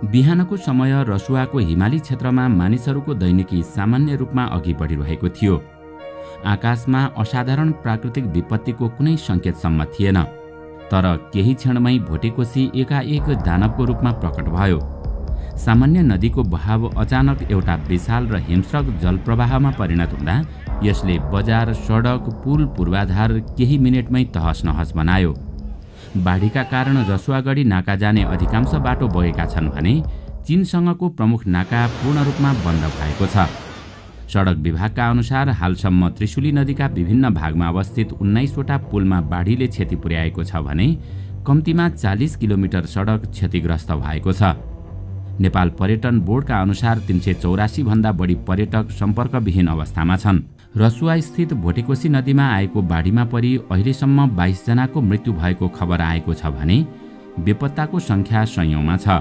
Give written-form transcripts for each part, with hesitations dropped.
बिहानको समय रसुवाको हिमाली क्षेत्रमा मानिसहरूको दैनिकी सामान्य रूपमा अघि बढिरहेको थियो। आकाशमा असाधारण प्राकृतिक विपत्तिको कुनै सङ्केतसम्म थिएन। तर केही क्षणमै भोटेकोसी एकाएक दानवको रूपमा प्रकट भयो। सामान्य नदीको बहाव अचानक एउटा विशाल र हिंस्रक जलप्रवाहमा परिणत हुँदा यसले बजार, सडक, पुल, पूर्वाधार केही मिनेटमै तहस नहस बनायो। बाढीका कारण रसुवागढी नाका जाने अधिकांश बाटो बगेका छन् भने चीनसँगको प्रमुख नाका पूर्ण रूपमा बन्द भएको छ। सडक विभागका अनुसार हालसम्म त्रिशुली नदीका विभिन्न भागमा अवस्थित 19वटा पुलमा बाढीले क्षति पुर्याएको छ भने कम्तीमा 40 किलोमिटर सडक क्षतिग्रस्त भएको छ। नेपाल पर्यटन बोर्डका अनुसार 384 भन्दा बढी पर्यटक सम्पर्कविहीन अवस्थामा छन्। रसुवा स्थित भोटेकोसी नदीमा आएको बाढीमा परि अहिलेसम्म 22 जनाको मृत्यु भएको खबर आएको छ भने बेपत्ताको संख्या सयौंमा छ।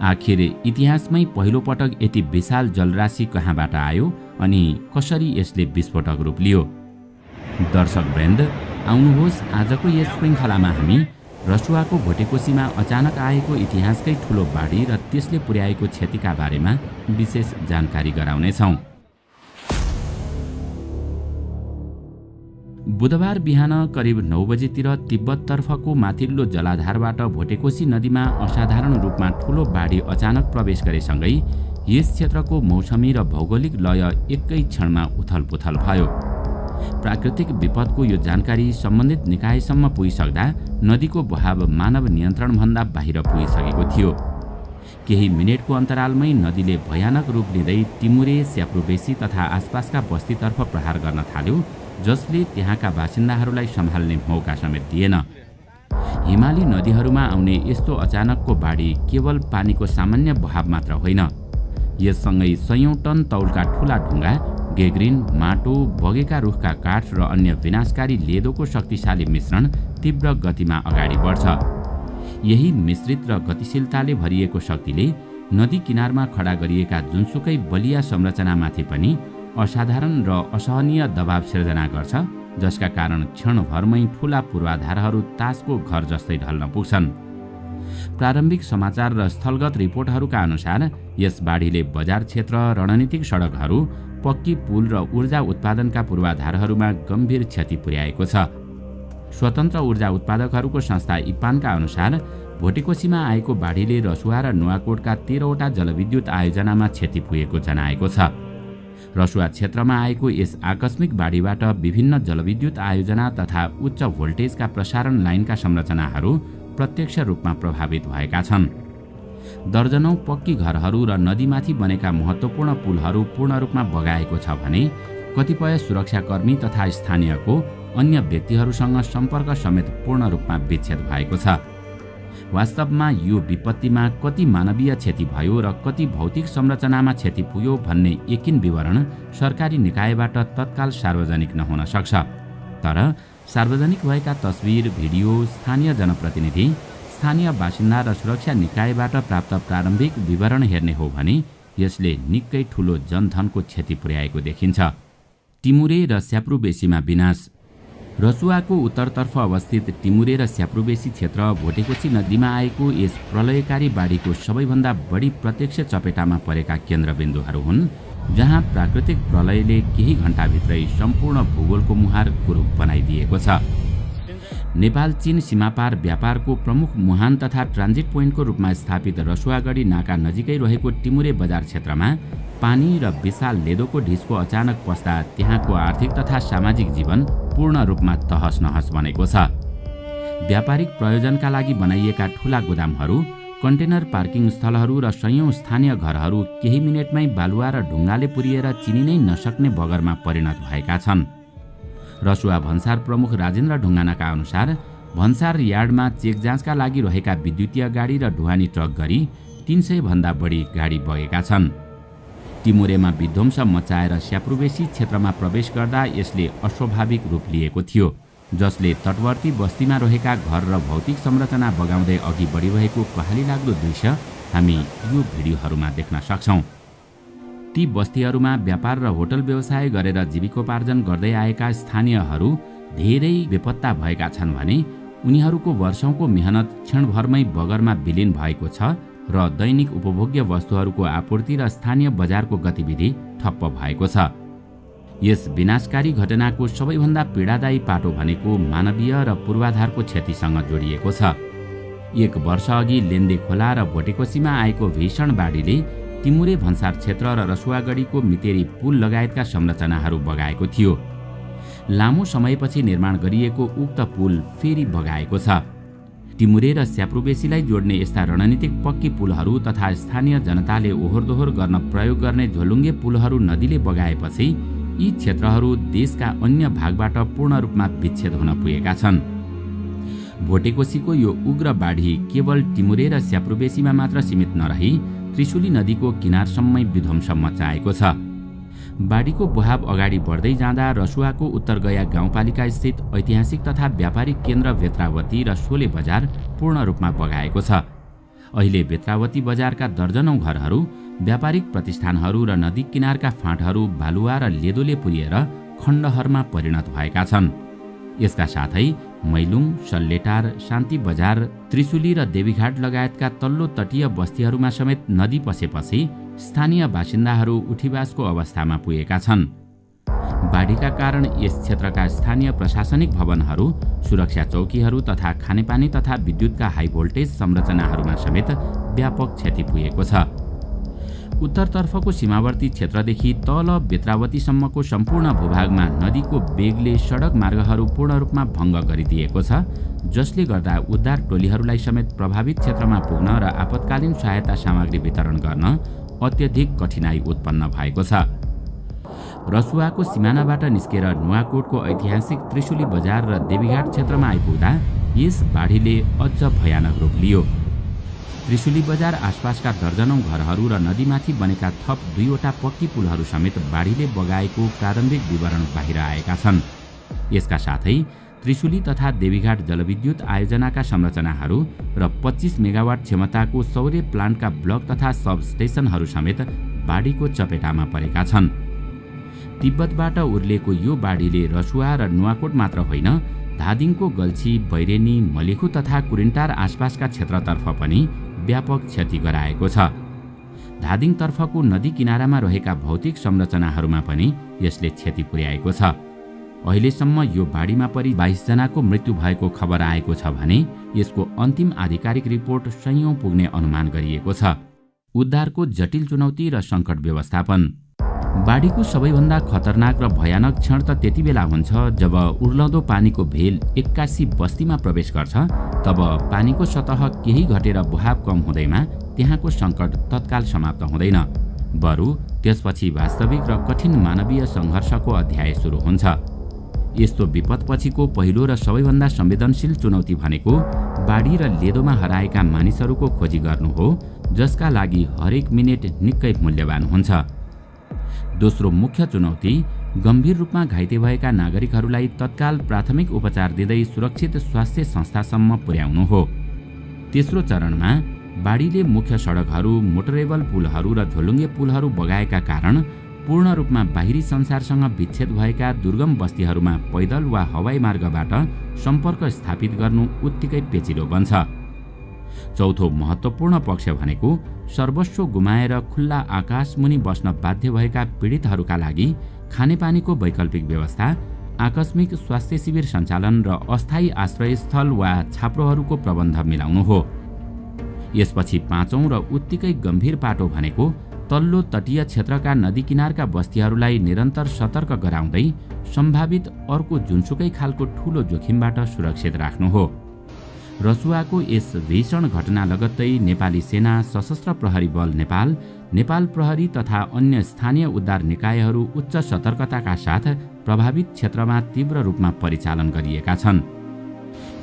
आखिर इतिहासमै पहिलो पटक यति विशाल जलराशि कहाँबाट आयो अनि कसरी यसले विस्फोटक रूप लियो? दर्शकवृन्द, आउनुहोस् आजको यस श्रृङ्खलामा हामी रसुवाको भोटेकोसीमा अचानक आएको इतिहासकै ठूलो बाढी र त्यसले पुर्याएको क्षतिका बारेमा विशेष जानकारी गराउनेछौँ। बुधबार बिहान करिब 9 बजेतिर तिब्बततर्फको माथिल्लो जलाधारबाट भोटेकोसी नदीमा असाधारण रूपमा ठूलो बाढी अचानक प्रवेश गरेसँगै यस क्षेत्रको मौसमी र भौगोलिक लय एकै क्षणमा उथलपुथल भयो। प्राकृतिक विपदको यो जानकारी सम्बन्धित निकायसम्म पुगिसक्दा नदीको बहाव मानव नियन्त्रणभन्दा बाहिर पुगिसकेको थियो। केही मिनेटको अन्तरालमै नदीले भयानक रूप लिँदै टिमुरे, स्याप्रोबेसी तथा आसपासका बस्तीतर्फ प्रहार गर्न थाल्यो, जसले त्यहाँका बासिन्दाहरूलाई सम्हाल्ने मौका समेत दिएन। हिमाली नदीहरूमा आउने यस्तो अचानकको बाढी केवल पानीको सामान्य बहाव मात्र होइन, यससँगै सयौं टन तौलका ठूला ढुङ्गा, गेग्रिन, माटो, बगेका रुखका काठ र अन्य विनाशकारी लेदोको शक्तिशाली मिश्रण तीव्र गतिमा अगाडि बढ्छ। यही मिश्रित र गतिशीलताले भरिएको शक्तिले नदी किनारमा खडा गरिएका जुनसुकै बलिया संरचनामाथि पनि असाधारण र असहनीय दबाव सिर्जना गर्छ, जसका कारण क्षणभरमै ठूला पूर्वाधारहरू तासको घर जस्तै ढल्न पुग्छन्। प्रारम्भिक समाचार र स्थलगत रिपोर्टहरूका अनुसार यस बाढीले बजार क्षेत्र, रणनीतिक सडकहरू, पक्की पुल र ऊर्जा उत्पादनका पूर्वाधारहरूमा गम्भीर क्षति पुर्याएको छ। स्वतन्त्र ऊर्जा उत्पादकहरूको संस्था इप्पानका अनुसार भोटेकोसीमा आएको बाढीले रसुवा र नुवाकोटका 13वटा जलविद्युत आयोजनामा क्षति पुगेको जनाएको छ। रसुवा क्षेत्रमा आएको यस आकस्मिक बाढीबाट विभिन्न जलविद्युत आयोजना तथा उच्च भोल्टेजका प्रसारण लाइनका संरचनाहरू प्रत्यक्ष रूपमा प्रभावित भएका छन्। दर्जनौं पक्की घरहरू र नदीमाथि बनेका महत्त्वपूर्ण पुलहरू पूर्ण रूपमा बगाएको छ भने कतिपय सुरक्षाकर्मी तथा स्थानीयको अन्य व्यक्तिहरूसँग सम्पर्क समेत पूर्ण रूपमा विच्छेद भएको छ। वास्तवमा यो विपत्तिमा कति मानवीय क्षति भयो र कति भौतिक संरचनामा क्षति पुग्यो भन्ने यकिन विवरण सरकारी निकायबाट तत्काल सार्वजनिक नहुन सक्छ। तर सार्वजनिक भएका तस्बिर, भिडियो, स्थानीय जनप्रतिनिधि, स्थानीय बासिन्दा र सुरक्षा निकायबाट प्राप्त प्रारम्भिक विवरण हेर्ने हो भने यसले निकै ठूलो जनधनको क्षति पुर्याएको देखिन्छ। टिमुरे र स्याप्रोबेसीमा विनाश। रसुवाको उत्तरतर्फ अवस्थित टिमुरे र स्याप्रोबेसी क्षेत्र भोटेकोसी नदीमा आएको यस प्रलयकारी बाढीको सबैभन्दा बढी प्रत्यक्ष चपेटामा परेका केन्द्रबिन्दुहरू हुन्, जहाँ प्राकृतिक प्रलयले केही घण्टाभित्रै सम्पूर्ण भूगोलको मुहार कुरूप बनाइदिएको छ। नेपाल चीन सीमापार व्यापारको प्रमुख मुहान तथा ट्रान्जिट पोइन्टको रूपमा स्थापित रसुवागढी नाका नजिकै रहेको टिमुरे बजार क्षेत्रमा पानी र विशाल लेदोको ढिस्को अचानक पस्दा त्यहाँको आर्थिक तथा सामाजिक जीवन पूर्ण रूपमा तहस नहस बनेको छ। व्यापारिक प्रयोजनका लागि बनाइएका ठूला गोदामहरू, कन्टेनर पार्किङ स्थलहरू र सयौं स्थानीय घरहरू केही मिनेटमै बालुवा र ढुङ्गाले पुरिएर चिनिनै नसक्ने बगरमा परिणत भएका छन्। रसुवा भन्सार प्रमुख राजेन्द्र ढुङ्गानाका अनुसार भन्सार यार्डमा चेक जाँचका लागि रहेका विद्युतीय गाडी र ढुवानी ट्रक गरी 300 भन्दा बढी गाडी बगेका छन्। टिमुरेमा विध्वंस मचाएर स्याप्रोबेसी क्षेत्रमा प्रवेश गर्दा यसले अस्वाभाविक रूप लिएको थियो, जसले तटवर्ती बस्तीमा रहेका घर र भौतिक संरचना बगाउँदै अघि बढिरहेको कहाली लाग्दो दृश्य हामी यो भिडियोहरूमा देख्न सक्छौं। ती बस्तीहरूमा व्यापार र होटल व्यवसाय गरेर जीविकोपार्जन गर्दै आएका स्थानीयहरू धेरै बेपत्ता भएका छन् भने उनीहरूको वर्षौंको मेहनत क्षणभरमै बगरमा विलीन भएको छ र दैनिक उपभोग्य वस्तुहरूको आपूर्ति र स्थानीय बजारको गतिविधि ठप्प भएको छ। यस विनाशकारी घटनाको सबैभन्दा पीडादायी पाटो भनेको मानवीय र पूर्वाधारको क्षतिसँग जोडिएको छ। 1 वर्ष अघि लेन्दे खोला र भोटेकोसीमा आएको भीषण बाढीले टिमुरे भन्सार क्षेत्र र रसुवागढीको मितेरी पुल लगायतका संरचनाहरू बगाएको थियो। लामो समयपछि निर्माण गरिएको उक्त पुल फेरि बगाएको छ। टिमुरे र स्याप्रुबेसीलाई जोड्ने यस्ता रणनीतिक पक्की पुलहरू तथा स्थानीय जनताले ओहोरदोहोर गर्न प्रयोग गर्ने झोलुङ्गे पुलहरू नदीले बगाएपछि यी क्षेत्रहरू देशका अन्य भागबाट पूर्ण रूपमा विच्छेद हुन पुगेका छन्। भोटेकोसीको यो उग्र बाढी केवल टिमुरे र स्याप्रुबेसीमा मात्र सीमित नरही त्रिशुली नदीको किनारसम्मै विध्वंस मचाएको छ। बाढीको बहाव अगाडि बढ्दै जाँदा रसुवाको उत्तरगया गाउँपालिका स्थित ऐतिहासिक तथा व्यापारिक केन्द्र बेत्रावती र शोले बजार पूर्ण रूपमा बगाएको छ। अहिले बेत्रावती बजारका दर्जनौं घरहरू, व्यापारिक प्रतिष्ठानहरू र नदी किनारका फाँटहरू बालुवा र लेदोले पुरिएर खण्डहरमा परिणत भएका छन्। यसका साथै मैलुङ, सल्लेटार, शान्ति बजार, त्रिशुली र देवीघाट लगायतका तल्लो तटीय बस्तीहरूमा समेत नदी पसेपछि स्थानीय बासिन्दाहरू उठीबासको अवस्थामा पुगेका छन्। बाढीका कारण यस क्षेत्रका स्थानीय प्रशासनिक भवनहरू, सुरक्षा चौकीहरू तथा खानेपानी तथा विद्युतका हाई भोल्टेज संरचनाहरूमा समेत व्यापक क्षति पुगेको छ। उत्तरतर्फको सीमावर्ती क्षेत्रदेखि तल बेत्रावतीसम्मको सम्पूर्ण भूभागमा नदीको वेगले सडक मार्गहरू पूर्ण रूपमा भङ्ग गरिदिएको छ, जसले गर्दा उद्धार टोलीहरूलाई समेत प्रभावित क्षेत्रमा पुग्न र आपतकालीन सहायता सामग्री वितरण गर्न अत्यधिक कठिनाई उत्पन्न भएको छ। रसुवाको सिमानाबाट निस्केर नुवाकोटको ऐतिहासिक त्रिशुली बजार र देवीघाट क्षेत्रमा आइपुग्दा यस बाढीले अझ भयानक रूप लियो। त्रिशुली बजार आसपासका दर्जनौं घरहरू र नदीमाथि बनेका थप 2वटा पक्की पुलहरू समेत बाढीले बगाएको प्रारम्भिक विवरण बाहिर आएका छन्। यसका साथै त्रिशुली तथा देवीघाट जलविद्युत आयोजनाका संरचनाहरू र 25 मेगावाट क्षमताको सौर्य प्लान्टका ब्लक तथा सब स्टेशनहरू समेत बाढीको चपेटामा परेका छन्। तिब्बतबाट उर्लेको यो बाढीले रसुवा र नुवाकोट मात्र होइन, धादिङको गल्छी, बैरेनी, मलेखु तथा कुरिन्टार आसपासका क्षेत्रतर्फ पनि व्यापक क्षति गराएको छ। धादिङतर्फको नदी किनारामा रहेका भौतिक संरचनाहरूमा पनि यसले क्षति पुर्याएको छ। अहिलेसम्म यो बाढीमा परि 22 जनाको मृत्यु भएको खबर आएको छ भने यसको अन्तिम आधिकारिक रिपोर्ट सयौं पुग्ने अनुमान गरिएको छ। उद्धारको जटिल चुनौती र सङ्कट व्यवस्थापन। बाढीको सबैभन्दा खतरनाक र भयानक क्षण त त्यति बेला हुन्छ जब उर्लदो पानीको भेल 81 बस्तीमा प्रवेश गर्छ। तब पानीको सतह केही घटेर बहाव कम हुँदैमा त्यहाँको सङ्कट तत्काल समाप्त हुँदैन, बरु त्यसपछि वास्तविक र कठिन मानवीय सङ्घर्षको अध्याय सुरु हुन्छ। यस्तो विपदपछिको पहिलो र सबैभन्दा संवेदनशील चुनौती भनेको बाढी र लेदोमा हराएका मानिसहरूको खोजी गर्नु हो, जसका लागि हरेक मिनेट निकै मूल्यवान हुन्छ। दोस्रो मुख्य चुनौती गम्भीर रूपमा घाइते भएका नागरिकहरूलाई तत्काल प्राथमिक उपचार दिँदै सुरक्षित स्वास्थ्य संस्थासम्म पुर्याउनु हो। तेस्रो चरणमा बाढीले मुख्य सडकहरू, मोटरेबल पुलहरू र झोलुङ्गे पुलहरू बगाएका कारण पूर्ण रूपमा बाहिरी संसारसँग विच्छेद भएका दुर्गम बस्तीहरूमा पैदल वा हवाई मार्गबाट सम्पर्क स्थापित गर्नु उत्तिकै पेचिलो बन्छ। चौथो महत्त्वपूर्ण पक्ष भनेको सर्वस्व गुमाएर खुल्ला आकाशमुनि बस्न बाध्य भएका पीडितहरूका लागि खानेपानीको वैकल्पिक व्यवस्था, आकस्मिक स्वास्थ्य शिविर सञ्चालन र अस्थायी आश्रयस्थल वा छाप्रोहरूको प्रबन्ध मिलाउनु हो। यसपछि पाँचौं र उत्तिकै गम्भीर पाटो भनेको तल्लो तटीय क्षेत्रका नदी किनारका बस्तीहरूलाई निरन्तर सतर्क गराउँदै सम्भावित अर्को जुनसुकै खालको ठूलो जोखिमबाट सुरक्षित राख्नु हो। रसुवाको यस भीषण घटना लगत्तै नेपाली सेना, सशस्त्र प्रहरी बल नेपाल, नेपाल प्रहरी तथा अन्य स्थानीय उद्धार निकायहरू उच्च सतर्कताका साथ प्रभावित क्षेत्रमा तीव्र रूपमा परिचालन गरिएका छन्।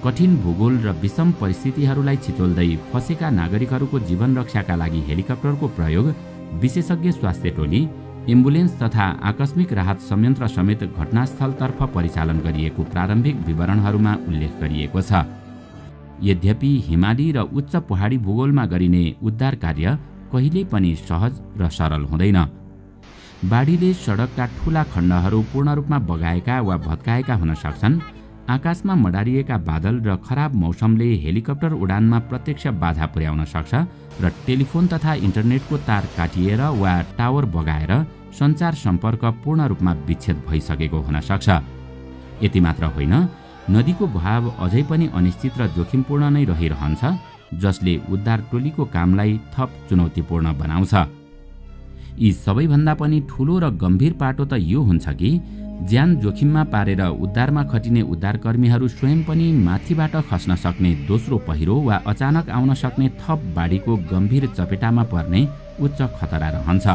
कठिन भूगोल र विषम परिस्थितिहरूलाई छिचोल्दै फँसेका नागरिकहरूको जीवन रक्षाका लागि हेलिकप्टरको प्रयोग, विशेषज्ञ स्वास्थ्य टोली, एम्बुलेन्स तथा आकस्मिक राहत संयन्त्र समेत घटनास्थलतर्फ परिचालन गरिएको प्रारम्भिक विवरणहरूमा उल्लेख गरिएको छ। यद्यपि हिमाली र उच्च पहाडी भूगोलमा गरिने उद्धार कार्य कहिल्यै पनि सहज र सरल हुँदैन। बाढीले सडकका ठूला खण्डहरू पूर्ण रूपमा बगाएका वा भत्काएका हुन सक्छन्। आकाशमा मडारिएका बादल र खराब मौसमले हेलिकप्टर उडानमा प्रत्यक्ष बाधा पुर्याउन सक्छ र टेलिफोन तथा इन्टरनेटको तार काटिएर वा टावर बगाएर सञ्चार सम्पर्क पूर्ण रूपमा विच्छेद भइसकेको हुन सक्छ। यति मात्र होइन, नदीको बहाव अझै पनि अनिश्चित र जोखिमपूर्ण नै रहिरहन्छ, जसले उद्धार टोलीको कामलाई थप चुनौतीपूर्ण बनाउँछ। यी सबैभन्दा पनि ठूलो र गम्भीर पाटो त यो हुन्छ कि ज्यान जोखिममा पारेर उद्धारमा खटिने उद्धारकर्मीहरू स्वयं पनि माथिबाट खस्न सक्ने दोस्रो पहिरो वा अचानक आउन सक्ने थप बाढीको गम्भीर चपेटामा पर्ने उच्च खतरा रहन्छ।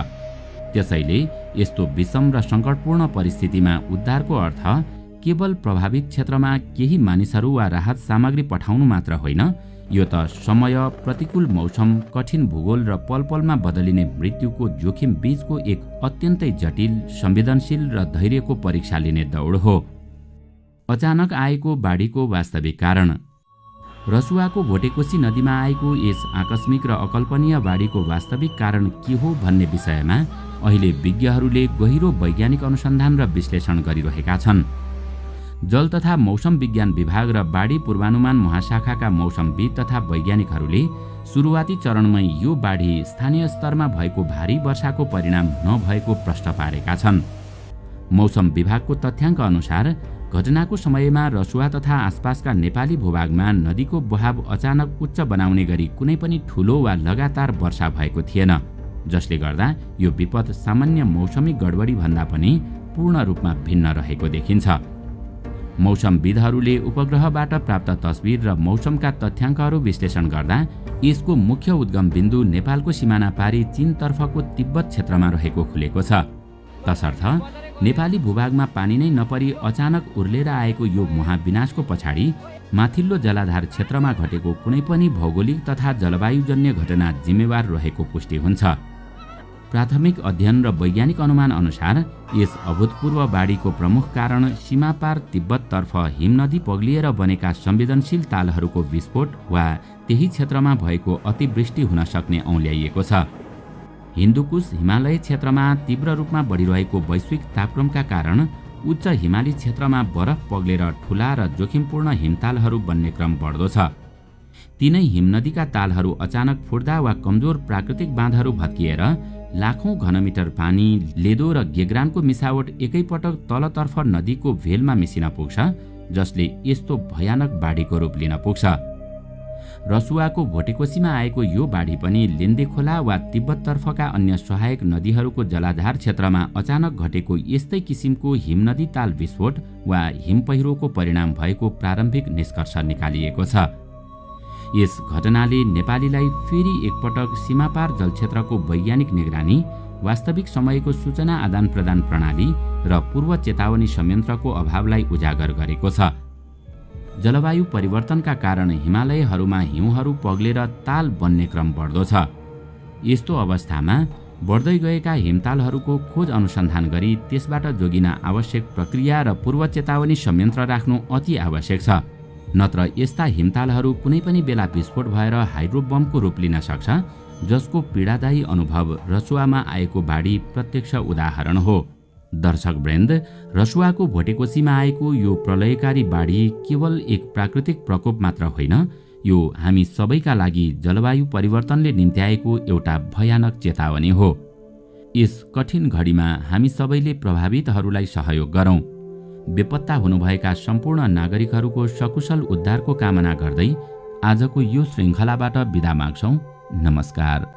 त्यसैले यस्तो विषम र सङ्कटपूर्ण परिस्थितिमा उद्धारको अर्थ केवल प्रभावित क्षेत्रमा केही मानिसहरू वा राहत सामग्री पठाउनु मात्र होइन, यो त समय, प्रतिकूल मौसम, कठिन भूगोल र पलपलमा बदलिने मृत्युको जोखिम बीचको एक अत्यन्तै जटिल, संवेदनशील र धैर्यको परीक्षा लिने दौड हो। अचानक आएको बाढीको वास्तविक कारण। रसुवाको भोटेकोसी नदीमा आएको यस आकस्मिक र अकल्पनीय बाढीको वास्तविक कारण के हो भन्ने विषयमा अहिले विज्ञहरूले गहिरो वैज्ञानिक अनुसन्धान र विश्लेषण गरिरहेका छन्। जल तथा मौसम विज्ञान विभाग र बाढी पूर्वानुमान महाशाखाका मौसमविद तथा वैज्ञानिकहरूले सुरुवाती चरणमै यो बाढी स्थानीय स्तरमा भएको भारी वर्षाको परिणाम नभएको प्रश्न पारेका छन्। मौसम विभागको तथ्याङ्क अनुसार घटनाको समयमा रसुवा तथा आसपासका नेपाली भूभागमा नदीको बहाव अचानक उच्च बनाउने गरी कुनै पनि ठूलो वा लगातार वर्षा भएको थिएन, जसले गर्दा यो विपद सामान्य मौसमी गडबडी भन्दा पनि पूर्ण रूपमा भिन्न रहेको देखिन्छ। मौसमविदहरूले उपग्रहबाट प्राप्त तस्बिर र मौसमका तथ्याङ्कहरू विश्लेषण गर्दा यसको मुख्य उद्गम बिन्दु नेपालको सिमाना पारी चीनतर्फको तिब्बत क्षेत्रमा रहेको खुलेको छ। तसर्थ नेपाली भूभागमा पानी नै नपरी अचानक उर्लेर आएको यो महाविनाशको पछाडि माथिल्लो जलाधार क्षेत्रमा घटेको कुनै पनि भौगोलिक तथा जलवायुजन्य घटना जिम्मेवार रहेको पुष्टि हुन्छ। प्राथमिक अध्ययन र वैज्ञानिक अनुमान अनुसार यस अभूतपूर्व बाढीको प्रमुख कारण सीमापार तिब्बततर्फ हिमनदी पग्लिएर बनेका संवेदनशील तालहरूको विस्फोट वा त्यही क्षेत्रमा भएको अतिवृष्टि हुन सक्ने औल्याइएको छ। हिन्दुकुश हिमालय क्षेत्रमा तीव्र रूपमा बढिरहेको वैश्विक तापक्रमका कारण उच्च हिमाली क्षेत्रमा बरफ पग्लेर ठूला र जोखिमपूर्ण हिमतालहरू बन्ने क्रम बढ्दो छ। तीनै हिमनदीका तालहरू अचानक फुट्दा वा कमजोर प्राकृतिक बाँधहरू भत्किएर लाखौं घनमिटर पानी, लेदो र गेग्रानको मिसावट एकैपटक तलतर्फ नदीको भेलमा मिसिन पुग्छ, जसले यस्तो भयानक बाढीको रूप लिन पुग्छ। रसुवाको भोटेकोसीमा आएको यो बाढी पनि लेन्दे खोला वा तिब्बततर्फका अन्य सहायक नदीहरूको जलाधार क्षेत्रमा अचानक घटेको यस्तै किसिमको हिमनदी ताल विस्फोट वा हिमपहिरोको परिणाम भएको प्रारम्भिक निष्कर्ष निकालिएको छ। यस घटनाले नेपालीलाई फेरि एकपटक सीमापार जलक्षेत्रको वैज्ञानिक निगरानी, वास्तविक समयको सूचना आदान प्रदान प्रणाली र पूर्व चेतावनी संयन्त्रको अभावलाई उजागर गरेको छ। जलवायु परिवर्तनका कारण हिमालयहरूमा हिउँहरू पग्लेर ताल बन्ने क्रम बढ्दो छ। यस्तो अवस्थामा बढ्दै गएका हिमतालहरूको खोज अनुसन्धान गरी त्यसबाट जोगिन आवश्यक प्रक्रिया र पूर्व चेतावनी संयन्त्र राख्नु अति आवश्यक छ। नत्र यस्ता हिमतालहरू कुनै पनि बेला विस्फोट भएर हाइड्रोबमको रूप लिन सक्छ, जसको पीडादायी अनुभव रसुवामा आएको बाढी प्रत्यक्ष उदाहरण हो। दर्शकवृन्द, रसुवाको भोटेकोसीमा आएको यो प्रलयकारी बाढी केवल एक प्राकृतिक प्रकोप मात्र होइन, यो हामी सबैका लागि जलवायु परिवर्तनले निम्त्याएको एउटा भयानक चेतावनी हो। यस कठिन घडीमा हामी सबैले प्रभावितहरूलाई सहयोग गरौँ। बेपत्ता हुनुभएका सम्पूर्ण नागरिकहरूको सकुशल उद्धारको कामना गर्दै आजको यो श्रृङ्खलाबाट बिदा माग्छौँ। नमस्कार।